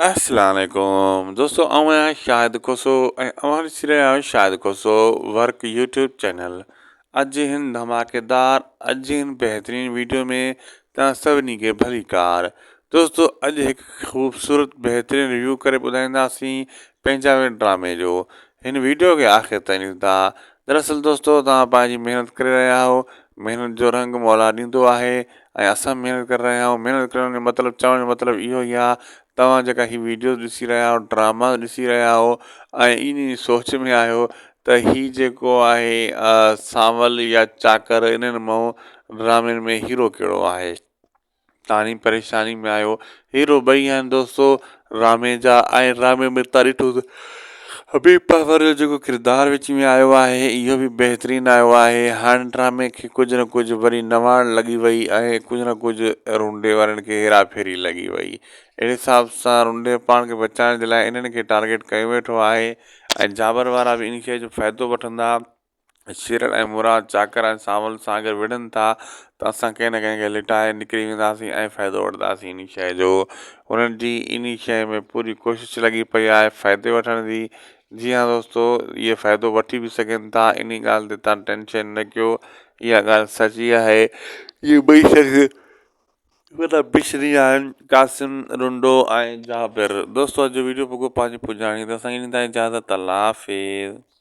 السلام عليڪم دوستو آئون آهيان شاهد کوسو ۽ اوهان ڏسي رهيا آهيو Shahid Khoso work YouTube channel اڄ هن ڌماڪيدار اڄ هن بهترين ويڊيو ۾ توهان سڀني کي ڀليڪار دوستو اڄ هڪ خوبصورت بهترين ريويو ڪري ٻڌائينداسين پنهنجا ڊرامي جو هن ويڊيو کي آخر تائين ڏسندا دراصل دوستو توهان پنهنجي محنت ڪري رهيا آهيو محنت جو رنگ مولا ڏيندو آهي ۽ اسان محنت ڪري رهيا آهيون محنت ڪرڻ جو مطلب چوڻ جو مطلب اهو ئي آهي توهان جيڪا هي ويڊيوز ڏسي رهيا آهيو ڊراما ڏسي رهيا آهيو ۽ ان سوچ ۾ آهيو ته هي جيڪو آهي سانول يا چاڪر انهن مان ڊرامن ۾ هيرو ڪهڙو آهي تاني پريشاني ۾ آهيو هيرو ٻئي آهن دوستو ڊرامي جا ۽ ڊرامي ۾ تان ڏٺو ته حبيب پرور جو جيڪو ڪردار وچ ۾ آيو آهي اهو به بهترين آيو آهي هاڻ ڊرامي کي ڪجهه نه ڪجهه وري نواڻ لڳي وئي ۽ ڪجهه نه ڪجهه رونڊي وارن کي هيرا ڦيري لڳي وئي اهڙي حساب سان رونڊي پاڻ کي بچائڻ جي لاء انهن کي ٽارگيٽ ڪيو ويٺو آهي ۽ جابر وارا به ان شيء جو فائدو وٺندا شيرل ۽ مراد چاڪر ۽ سانول سان اگر وڙهن ٿا ته اسان ڪنهن نه ڪنهن کي لٽائي نڪري وينداسين ۽ فائدو وٺنداسين انهي شيء جو. هنن جي انهي شيء ۾ پوري ڪوشش لڳي پئي آهي فائدي وٺڻ جي. جي ها دوستو اهي فائدو وٺي به سگهن ٿا انهي ڳالهه تي توهان ٽينشن نه ڪيو اها ڳالهه سچي آهي. اهي ٻئي شخص وڏا بشري آهن قاسم رنڊو ۽ جابر. دوستو اڄ جو ويڊيو پڳو پنهنجي پڄاڻي تي اسان کي ڏيندا اجازت الله حافظ.